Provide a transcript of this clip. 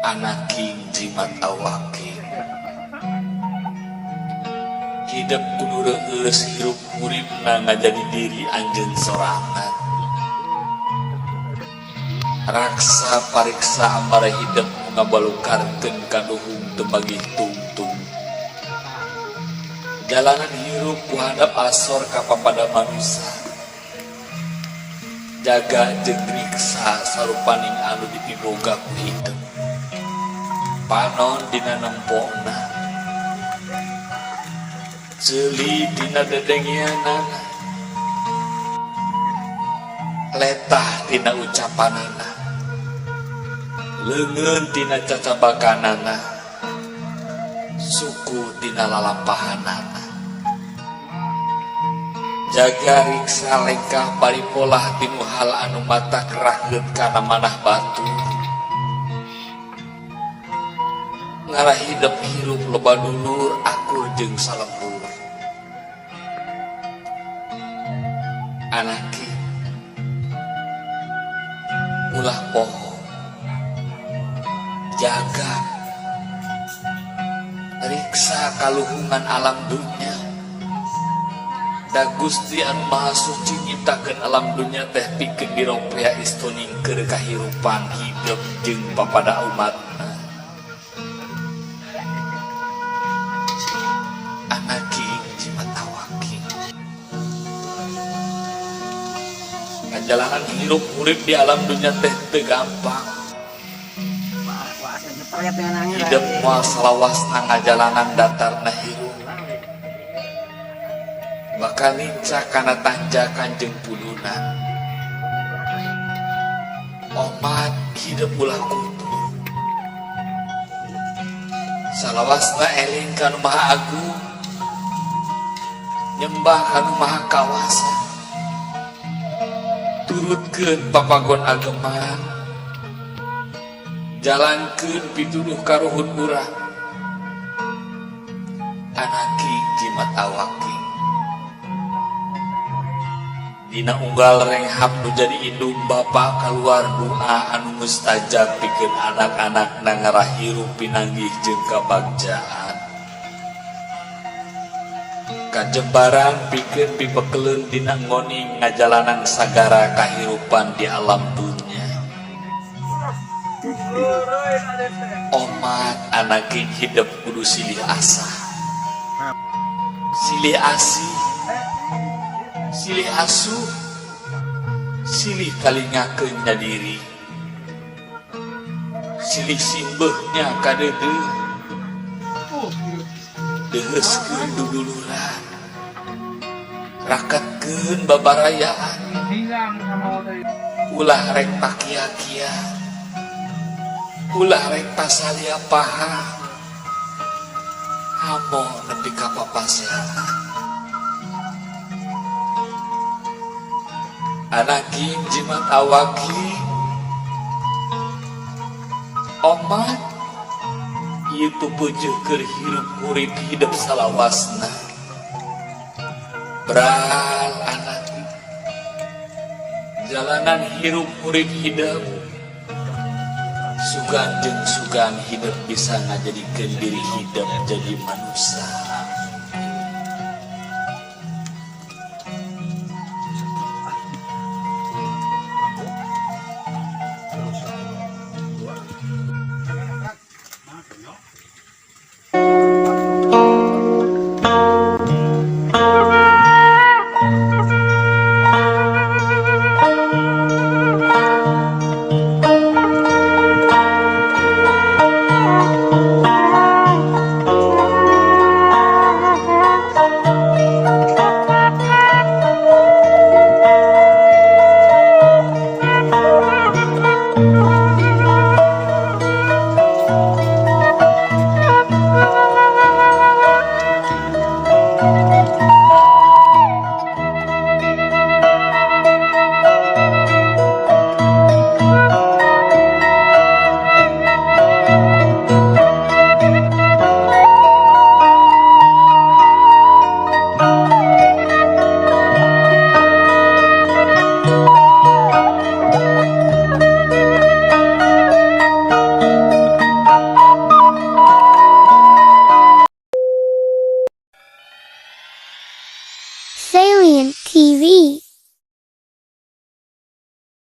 Anaking jimat awaking hidep kudu reueus hirup huripna ngajadi diri anjeun sorangan. Raksa pariksa amara hidep ngabalukarkeun kaduhung teu magih tungtung. Jalanan hirup ku handap asor ka papada manusa. Jaga jeung riksa sarupaning anu dipiboga ku hidep. Panon dina nempona, ceuli dina dedengeanana, letah tina ucapanana, leungeun tina cacabakanana, suku tina lalampahanana. Jaga riksa lengkah bari polah tinu hal anu matak raheut kana manah batur. Ngarah hidep hirup loba dulur akur jeung salembur. Anaki ulah poho, jaga riksa kaluhungan alam dunya. Da Gusti anu Maha Suci nyiptakeun alam dunya teh pikeun diropea istoning keur kahirupan hidep jeung papada umatna. Anaki jimat awaki. Ngajalanan hirup urip di alam dunya teh teu gampang. Hidup moal salawasna ngajalanan datarna hirup. Bakal lincah kana tanjakan jeung puluna. Omat hidup ulah kutu. Salawasna eling ka nu Maha Agung, nyembah ka nu Maha Kawasa, turutkeun papagon ageman, jalankeun pituduh karuhun urang. Anaki jimat awaki. Dina unggal renghap nu jadi indung bapa kaluar doa anu mustajab pikeun anak-anak na ngarah hirup pinanggih jeung kabagjaan. Kajembaran pikeun pipekeleun dina ngoning ngajalanan sagara kahirupan di alam dunya. Omat anaking hidep kudu silih asah, silih asih, silih asuh, silih kalingakeun nya diri, silih simbeuhnya kadeudeuh, deuheuskeun duduluran, raketkeun babarayaan, ulah rek pakia-kia, ulah rek pasalia paha, hamo nepi ka papaseaan. Anaking jimat awaki, omat ieu pepeujeuh keur hirup urip hidep salawasna. Bral anaki, jalanan hirup urip hidep, sugan jeung sugan hidep bisa ngajadikeun diri hidep jadi manusia. TV.